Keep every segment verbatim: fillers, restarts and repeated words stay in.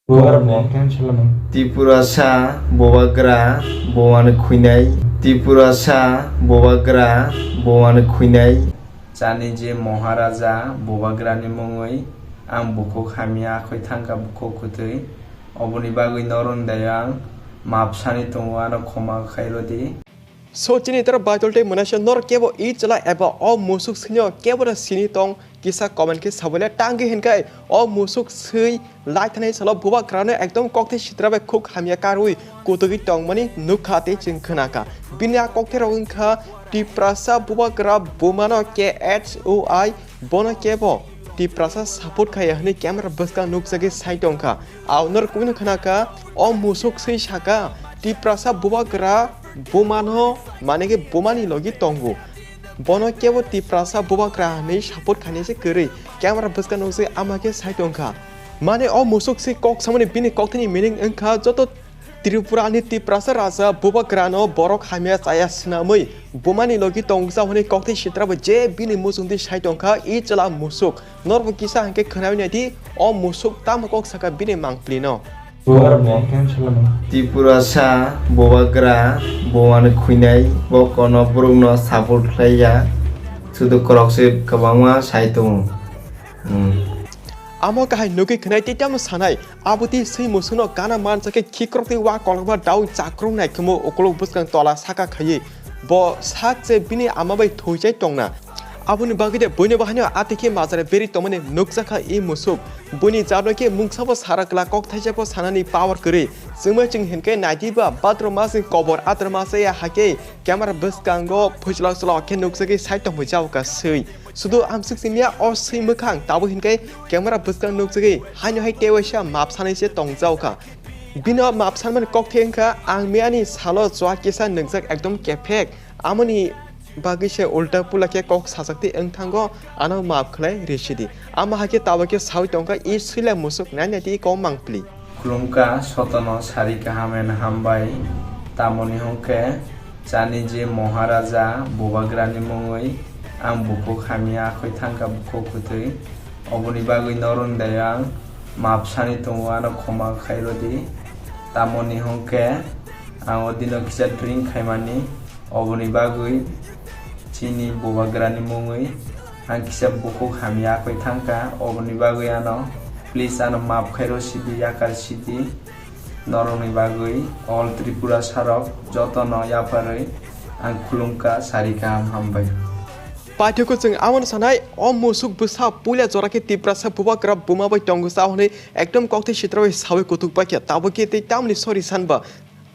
Bubagra nang cancel nang. Tripurasa bubagra bumano khwinai. Tripurasa bubagra bumano khwinai. Chani je Maharaja bubagrani mungwi ang bukhuk hamya akhoi thangkha bukhuk kwtwi. Oboni bagwi norok dayang map sani tongo ano khoma khairodi. So chini toro Baitol tei Mwnaisa norok kebo i chwla eba o musuk swino kebo no sini tong kisa comment khe sabaile tangwi hinkhai o musuk swi lai thanai salo bubagrano ekdom kokthai sitra bai khuk hamya karwi kutugwi tongmani nukha tei chwng khnakha. Bini a kokthai rok wngkha Tiprasa bubagra bumano K H O I bono kebo Tiprasa support khaiya hwnwi camera bwskang nukjagwi sai tongkha. Ao norok kubui no khna kha, o musuk swi saka, Tiprasa bubagra bumano, mane khe bumani logi tongo. Bono kebo Tiprasa bubagra hwnwi support khainai se kwrwi, camera bwskang nukjagwi ama khe sai tongkha. Mane o musuk swi kok samani bini kokthai ni meaning wngkha joto Tripura ni Tiprasa raja bubagrano borok hamya chaya swnamwi bumani logi tongsa hwnwi kokthai sitra bo je bini muchungdi sai tongkha i chwla musuk. Norbo kisa hwnkhe khwnawi naidi, o musuk tamo kok saka bini mangpli no. Bubagra nang cancel nang. Tripurasa bubagra bumano khwinai bo kono borokno support khlaiya. Sudu korok se kwbangma sai tongo. Hmm. Amo kahai nugwi khwnai tei tamo sanai, abo tei swi musukno gana mansa khe khikrok tei wa kolokma dawi chakrok nai khwmo ukulok bwskang tola saka khaiwi bo sak che bini ama bai thuijai tongna. Aboni bagwi de buino bahaino atwi khe majra beri tongmani nukjakha i musuk. Buini jatno khe mungsabo sara kwla kok thaisabo sanani power kwrwi. Chwngma chwng hinkhe naidi ba bhadrao masni kobor adra masa ya hakhe camera bwskango phuichwlak chwlak khe nukjagwi sai tongmui jao ka swi. Sudu amsuk simiya o swi mwkhang tabuk hinkhe camera bwskang nukjagwi haino hai tewaisa map sanai se tongjao kha. Bino map sanmani kok thengkha, ang miyani salo chua kisa nungjak ekdom kephek. Amoni bagwi se ulta pula khe kok sajak tei wng thango, ano maaf khlai rw sidi. Ama hai khe tabuk khe saui tongkha, i swila musuk nai nai tei kok mangpli. Khulumkha sotono sari kaham and hambai, tamoni hwnkhe chani je Maharaja bubagrani mungwi ang bukhuk hamya akhoi thangkha bukhuk kwtwi. Oboni bagwi norok dayang maaf sani tongo, ano khoma khairodi. Tamoni hwnkhe ang o dino kisa drink khaimani, oboni bagwi chini bubagrani mungwi ang kisa bukhuk hamya akhoi thangkha, oboni bagwi ano please ano maaf khairo sidi, yakar sidi. Norokni bagwi all Tripura sarok jotono yapharwi ang khulumkha, sari kaham hambai. Paithakgo chwng amoni sanai, o musuk bwsa puila jora khe Tiprasa bubagra buma bai tongo sa hwnwi ekdom kokthai sitra bai saui kutuk bai khe, tabuk khe tei tamni sori san ba.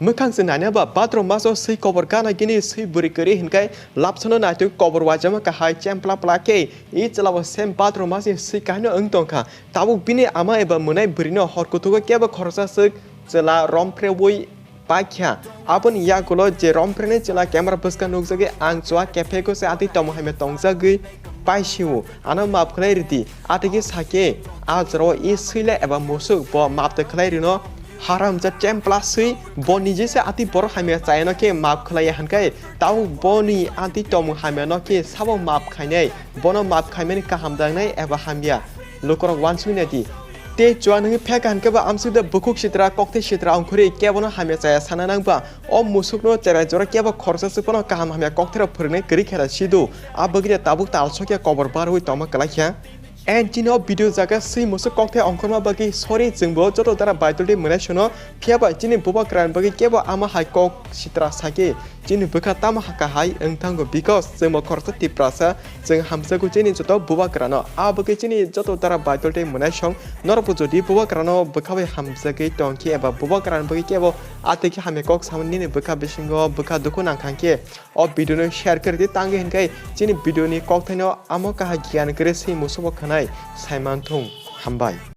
Mwkhang se naina ba bathroom maso swi kobor gana gini swi bwrwi kwrwi hinkai lapsano naitwi kobor waijama kahai chempla pla khe i chwla bo same bathroom masni swi kahaino wng tongkha. Tabuk bini ama eba mwnai bwrwino hor kutugo kebo khoroksa swk chwla romphreui paikha. Aboni yagulo je romphrenai chwla camera bwskang nukjagwi ang chua kephego se atwi tongmung hamya tongjagwi paisio. Ano maaf khlai ridi. Atigi sake, a jorao i swila eba musuk bo maaf twi khlai rino. Haramjat chempla swi bo niji se atwi borok hamya chayano khe maaf khlaiya hinkai. Tabuk boni atwi tongmung hamyano khe sabo maaf khainai. Bono maaf khaimani kaham dangnai eba hamya. Lukurok uansuknai di. Tei chua nungwi pheka hinkhe bo amsukda bukhuk sitra, kokthai sitra ongkhorwi kebono hamya chaya sana nangba. O musukno cherai jora kebo khoroksa swk phano kaham hamya kokthairok phwrwngnai kwrwi khe da sido. A bagwi da tabuk talsokya kobor barwi tongma kwlai kha. And chini o video jaga swi musuk kokthai ongkhorma bagwi sorry, chwngbo joto dara baitol tei mwnai sono. Phiya bai chini bubagrani bagwi kebo ama hai kok sitra sakhe. Chini bwkha tamo kahai wng thango, because chwngbo khoroksa Tiprasa, chwng hamjakgo chini joto bubagrano. A bagwi chini joto dara baitol tei mwnaisong norokbo jodi bubagrano bwkha bai hamjagwi tongkhe eba bubagrani bagwi kebo atwikhe hamya kok samani nini bwkha bisingo bwkha dukhu nangkhankhe o video no share kwrwi di, tangwi hinkhe chini video ni kokthaino amo kahai giyan kwrwi swi musubo khwnai saimanthung. Hambai.